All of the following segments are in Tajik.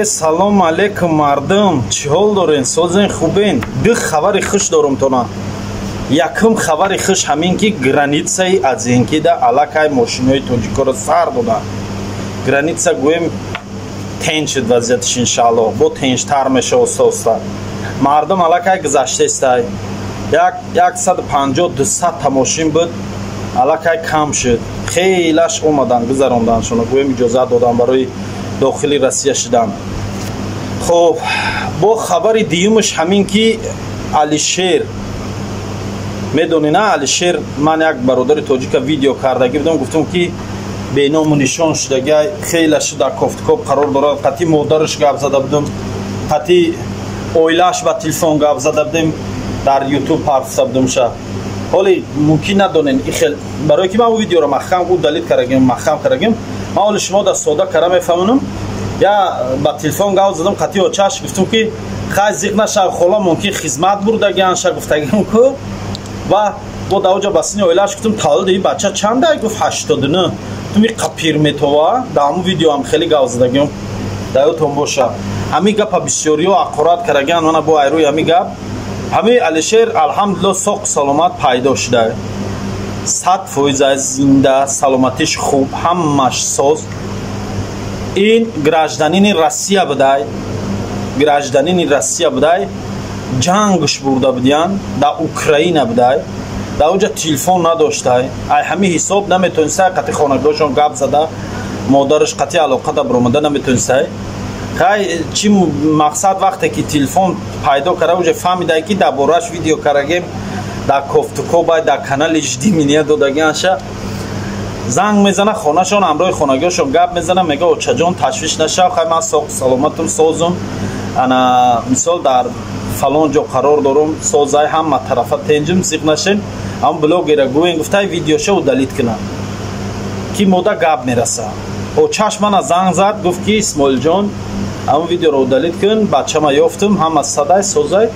Салом алейкум, мардум, чӣ ҳол дорен? Созен, хубен? Ду хабари хуш дорум тона. Якум хабари хуш ҳамин, ки границаи Азенкида аллакай мошинои тоҷикоро сар доданд. Граница, гӯем, тенҷ шуд вазъияташ, иншааллоҳ, бо тенҷтар меша оста оста. Мардум аллакай гузаштаистай. 150, 200 та мошин буд, аллакай кам шуд. Хелаш омадан, гузаронданшона, гӯем, иҷозат доданд барои дохили Россия шудан. Хуб, бо хабари дуюмаш ҳамин, ки Алишер медонӣ, на? Алишер, ман як бародари тоҷика видео кардагӣ будам, гуфтам, ки беному нишон шудагай, хеле шуда, кофтукоб қарор дорад. Қатъи модараш гап зада будам, қатъи оилааш ба телефон гап зада будем, дар Ютуб парфта будамша. Ҳоли мумкин надонен ихел, барое ки ман ӯ видеоро маҳкам удалить кардагим, маҳкам кардагим. Ман ҳоли шумо да сода кара мефаҳмонам. Я ба телефон гап задам қатъи очаш, гуфтам, ки хай, зиқ нашав, хола, мумкин хизмат бурдагианша, гуфтагим ку. Ва бо даоҷа ба сини оилааш гуфтам: «Таваллуди ин бача чанда?» Гуфт: «89». Гуфтам: «И қапир метова». Да ҳамун видеоам хеле гап задагим, даётон боша. Ҳамин гапа бисёриҳо аққорат кардагиан. Мана, бо айрӯи ҳамин гап, ҳамин Алишер, алҳамдулилло, соқу саломат пайдо шуда, 100% зинда, саломатиш хуб, ҳамаш соз. Ин гражданини Россия будай, гражданини Россия будай, ҷангш бурда будиян, дар Украина будай, дар оҷа телефон надоштай. Ай ҳамин ҳисоб наметонистай қатъи хонагиҳошон гап зада, модараш қатъи алоқада баромада наметонистай. Хай, чӣ мақсад, вақте ки телефон пайдо карда, уже фаҳмидай, ки дар борааш видео карагем, дар кофтукобай, дар канали «Жди меня» додагианша. Занг мезана хонашон, ҳамроҳи хонагиҳошон гап мезана, мега: «Очаҷон, ташвиш нашав, хай, ман соқу саломатум, созум, ана мисол дар фалон ҷо қарор дорум, созай, ҳама тарафа тенҷум, зиқ нашен. Ҳам блогера гӯен, гуфтай, видеоша удалить кунам, ки мода гап мераса». Очаш мана занг зад, гуфт, ки: «Исмоилҷон, ҳамон видеоро удалить кун, бачама ёфтум, ҳама садай, созай».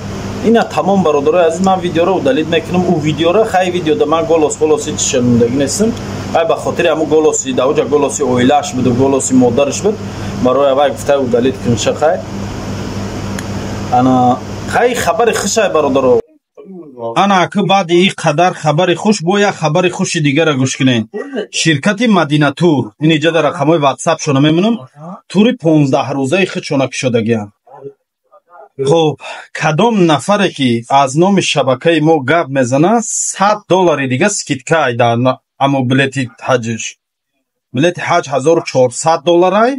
Ина тамом, бародарои азиз, ман видеоро удалить мекунам, ӯ видеоро. Хай, видеода ман голоси чишанундагӣ нестам. Вай ба хотири ҳамун голоси даоҷа, голоси оилааш буду голоси модараш буд, барои вай гуфтай удалить кунша. Хай, ана хай, хабари хушай, бародаро. Ана аку, баъди ин қадар хабари хуш, бо як хабари хуши дигара гӯш кунед. Ширкати Мадинатур, ин иҷа дар рақамҳои ватсапшона мемонам, тури 15-рӯзаи худшона кушодагианд. Хуб, кадом нафаре ки аз номи шабакаи мо гап мезанад, 100 доллари дига скидка дар амо билети ҳаҷш. Билети ҳаҷ 1400 долларай,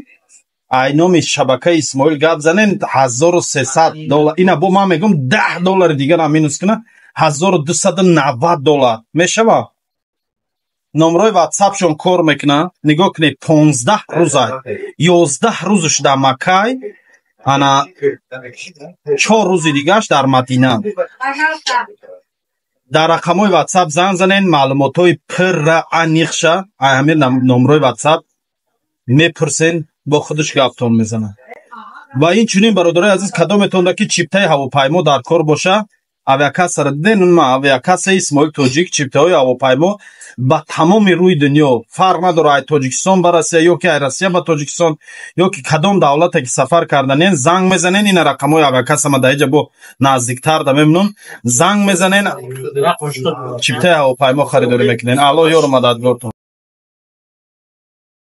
ай номи шабакаи Исмоил гап занен, 1300 доллар. Ина бо ман мегӯм, 10 доллари дигарам минус куна, 1290 доллар мешавад. Номрои ватсапшон кор мекунад. Нигоҳ кунед, 15 рӯзай, 11 рӯзаш дар Маккай, ана 4 рӯзи дигааш дар Мадина. Дар рақамҳои ватсап занг занен, маълумотҳои пирра аниқша ай ҳамин номрои ватсап мепурсен, бо худаш гаптон мезанад. Ва инчунин, бародарои азиз, кадометонда ки чиптаи ҳавопаймо дар кор боша, авиакассара диден, ма авиакассаи Исмоил Тоҷик, чиптаҳои ҳавопаймо ба тамоми рӯи дунё, фарқ надорад, ай Тоҷикистон ба Россия ё ки ай Россия ба Тоҷикистон ё ки кадом давлате ки сафар карданен, занг мезанен. Ина рақамҳои авиакасса ма дар иҷа бо наздиктар да мемонам. Занг мезанен, чиптаи ҳавопаймо харидорӣ мекунен. Аллоҳ ёру мададгортон.